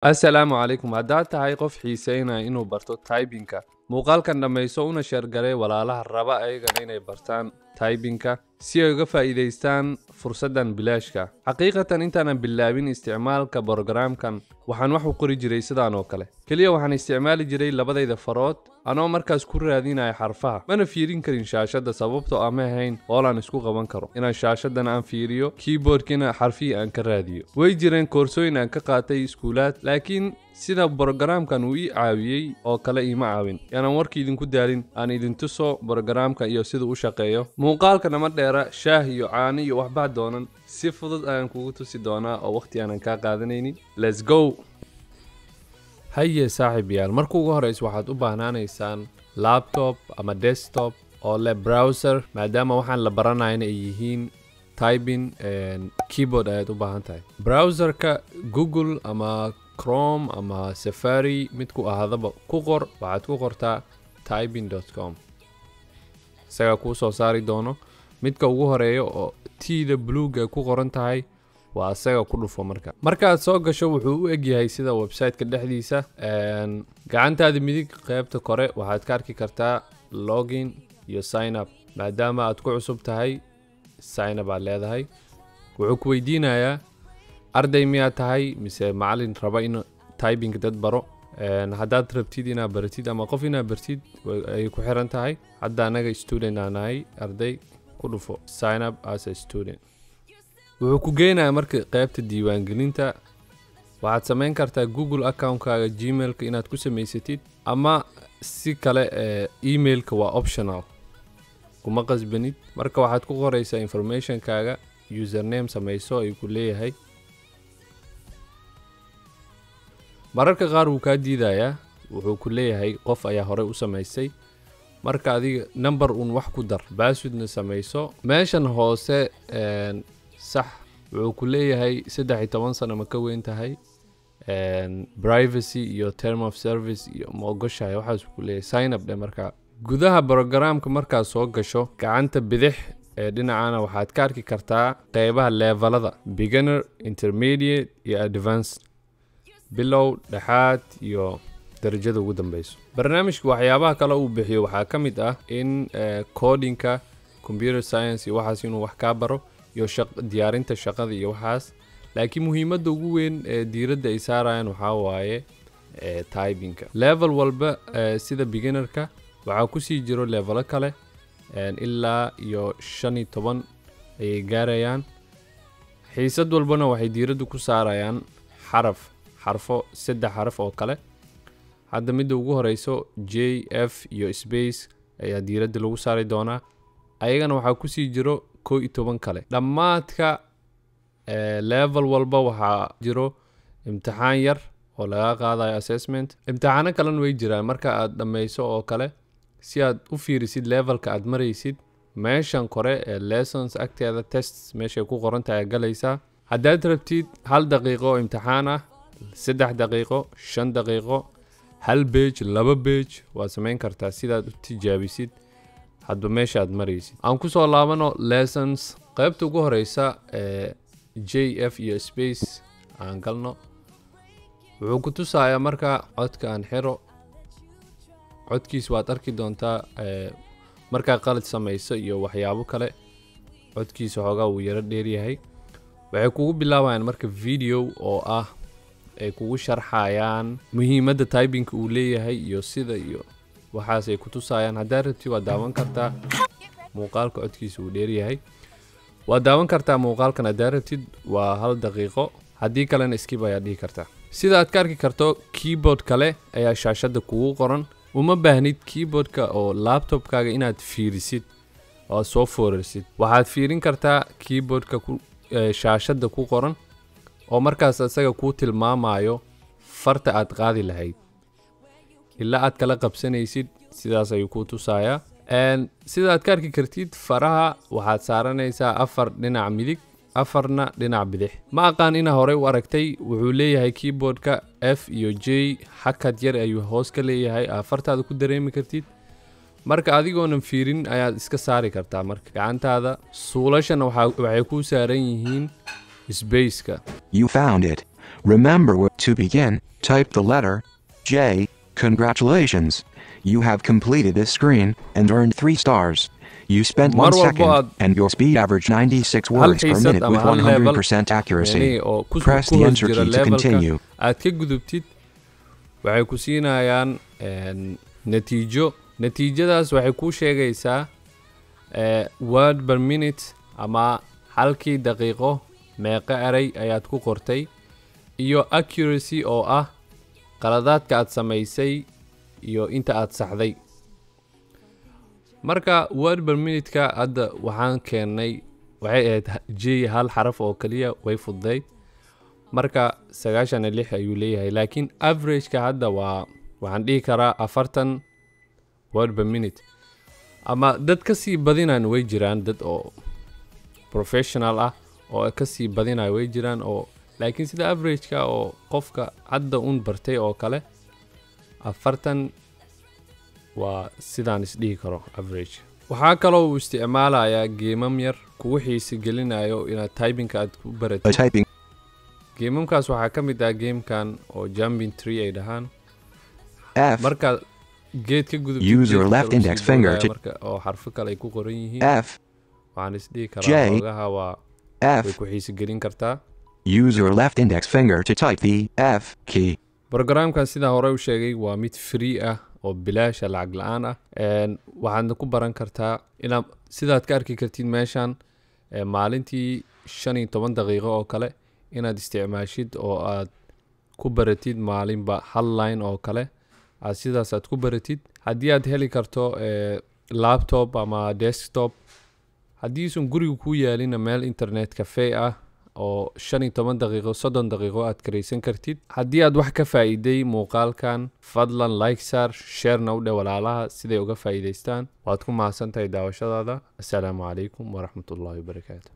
Assalaamu calaykum. Haddaad tahay qof xiiseynaya inuu barto typing-ka, muuqaalkan dhammayso una share garee walaalaha raba ayagana inay bartaan typing-ka si ay uga faa'iidaystaan fursaddan bilaashka. Xaqiiqatan, intaanan bilaabin isticmaalka borogaraamkan, waxaan wax u qori jiray sidaan oo kale. Keliya waxaan isticmaali jiray labadayda farood anoo markaas ku raadinaya xarfaha, mana fiirin karin shaashadda, sababtoo ah ma ahayn hoolaan isku qaban karo inaan shaashadan aan fiiriyo, keyboardkina xarfihii aan ka raadiyo. Way jireen koorsooyin aan ka qaatay iskuulaad, laakiin sida borogaraamkan uu ii caawiyey oo kale iima caawin. Yaanaan warkii idinku daalin, aan idin tuso borogaraamka iyo siduu u shaqeeyo. Muuqaalka nama dheera, shaah iyo caano iyo waxbaa doonan, si fudud ayaan kugu tusi doonaa oo waqti aanan kaa qaadanaynin. Let's go. Haye saaxiib yaal, marka ugu horeysa waxaad u baahnaanaysaan laptop ama desktop oo leh browser, maadaama waxaan la baranayna ay yihiin typing. Keyboard ayaad u baahan tahay. Browserka Google ama Chrome ama Safari midku ahaadaba ku qor, waxaad ku qortaa typing.com. Isagaa kuu soo saari doono midka ugu horeeya oo T-da bluega ku qoran tahay, waa asaga. Ku dhufo. Marka markaad soo gasho, wuxuu u egyahay sida website-ka dhexdiisa. Gacantaada midig qeybta kore waxaad ka arki kartaa login iyo sign up. Maadaama aad ku cusub tahay, sign up aad leedahay. Wuxuu ku weydiinayaa, arday miyaad tahay mise macalin raba in typing dad baro? Haddaad rabtid inaad baratid ama qof inaad bartid ay ku xiran tahay. Hadda anaga student aan nahay, arday. Ku dhufo sign up as a student. Wuxuu ku geynayaa marka qeybta diiwaangelinta. Waxaad samayn kartaa Google accountkaaga Gmailka inaad ku samaysatid ama si kale. Ee emailka waa optional, kuma qasbanid. Marka waxaad ku qoreysaa informationkaaga, username samayso ayuu ku leeyahay. Mararka qaar wuu kaa diidayaa, wuxuu ku leeyahay qof ayaa horey u samaystay. Marka adiga number uun wax ku dar, passwordna samayso. Meeshan hoose sax, wuxuu ku leeyahay 13 sano ma ka weyn tahay, privacy iyo term of service iyo ma ogoshahay, waxaas ku leeyahay. Sign up dhe. Markaa gudaha programka markaad soo gasho, gacanta bidix ee dhinacana waxaad ka arki kartaa qeybaha levelada: beginner, intermediate iyo advanced, bilow, dhexaad iyo darajada ugu dambeyso. Barnaamijka waxyaabaha kale uu bixiyo waxaa ka mid ah in codingka, computer science iyo waxaas inuu wax kaa baro, iyo diyaarinta shaqada iyo waxaas. Laakiin muhiimadda ugu weyn ee diiradda ay saarayaan waxaa waaye typingka. Level walba, sida beginnerka, waxaa kusii jiro levelo kale, ilaa iyo 15 ayay gaarayaan. Xiisad walbana waxay diiradda ku saarayaan xaraf, xarfo, saddex xaraf oo kale. Hadda midda ugu horeyso, J, F iyo space, ayaa diiradda lagu saari doonaa. Ayagana waxaa kusii jiro 11 kale. Dhammaadka level walba waxaa jiro imtixaan yar oo laga qaadayo, assessment. Imtixaano kalena way jiraan marka aad dhammayso oo kale, si aad u fiirisid levelka aad maraysid. Meeshan kore ee lessons agteeda, tests meeshay ku qoran tahay galaysaa. Haddaad rabtid hal daqiiqo oo imtixaan ah, 3 daqiiqo, 5 daqiiqo, hal page, laba page, waad samayn kartaa sidaad u tijaabisid hadba meesha aad maraysid. Aan kusoo laabano lessons. Qaybta ugu horeysa ee J, F iyo space aan galno. Wuxuu ku tusayaa marka, codka aan xiro, codkiis waad arki doontaa markaa qalad samayso iyo waxyaabo kale. Codkiisa xoogaa wuu yaro dheeryahay. Waxay kugu bilaabayaan marka video oo ah ay kugu sharxayaan muhiimadda typingka uu leeyahay iyo sida iyo waxaasay ku tusayaan. Haddaad rabtid waad daawan kartaa muuqaalka, codkiisa uu dheeryahay. Waad daawan kartaa muuqaalkan haddaad rabtid, waa hal daqiiqo. Haddii kalena skip ayaad dhihi kartaa. Sida aad ka arki karto, keyboard kale ayaa shaashadda kugu qoran. Uma baahnid keyboardka oo laptopkaaga inaad fiirisid oo aad soo foorarsid. Waxaad fiirin kartaa keyboardka ku shaashadda ku qoran oo markaas isaga kuu tilmaamayo farta aad qaadi lahayd ilaa aad kala qabsanaysid. Sidaas ayuu kuu tusayaa. Sida aad ka arki kartid, faraha waxaad saaranaysaa afar dhinac midig, afarna dhinac bidix. Ma aqaan inaa horey u aragtay. Wuxuu leeyahay keyboardka F iyo J hakad yar ayuu hoos ka leeyahay, afartaada ku dareemi kartid. Marka adigoonan fiirin ayaad iska saari kartaa marka gacantaada. Suulashana waxay ku saaran yihiin spaceka. You found it. Remember what to begin, type the letter J. Congratulations. You have completed this screen and earned 3 stars. You spent Mar 1 walbo second aad and your speed averaged 96 hal words per xiisad minute ama with hal level 100% accuracy. yani oo ku Press ku the hoos enter jira key to levelka continue. aad ka gudubtid, waxay ku siinayaan natiijo. Natiijadaas waxay kuu sheegaysaa word per minute ama halkii daqiiqo meeqa eray ayaad ku qortay, iyo accuracy oo ah qaladaadka aad samaysay iyo inta aad saxday. Marka word per minute-ka hadda waxaan keennay waxay ahayd J hal xaraf oo kaliya, way fududayd. Marka 96 ayuu leeyahay, laakiin average-ka hadda waa waxaan dhihi karaa 40 word per minute, ama dad ka sii badinaan way jiraan, dad oo professional ah oo ka sii badinaya way jiraan oo, laakiin sida average-ka oo qofka hadda un bartay oo kale 40 waa sidaan isdhihi karo average. Waxaa kaloo uu isticmaalayaa geemam yar kugu xiisi gelinayo inaad typingka aad ku A baratid. typing Geemamkaas waxaa ka mid ah gamekan oo jumping tree ay dhahaan. F Marka geed ka gudubtid, Use your geedka left kale usii index finger boodaya to marka oo xarfo kale ay ku qoran yihiin. F Waxaan isdhihi J karaa xoogaha waa way F ku xiisi gelin kartaa. Use your left index finger to type the F key. Programkan sidaan horey u sheegay waa mid free ah oo bilaasha, lacag la-aan ah. Waxaadna ku baran kartaa inaad sidaad ka arki kartid meeshan maalintii 15 daqiiqo oo kale inaad isticmaashid oo aad ku baratid maalinba hal line oo kale aad sidaas aad ku baratid. Haddii aad heli karto laptop ama desktop, haddiisun guriga kuu yaalina meel internet cafe ah oo 15 daqiiqo, 30 daqiiqo aad karaysan kartid. Haddii aad wax ka faa'iiday muuqaalkan, fadlan like saar, sharena u dheh walaalaha siday uga faa'iidaystaan. Waad ku mahadsan tahay daawashadaada. Assalaamu calaykum waraxmatullaahi wabarakaatu.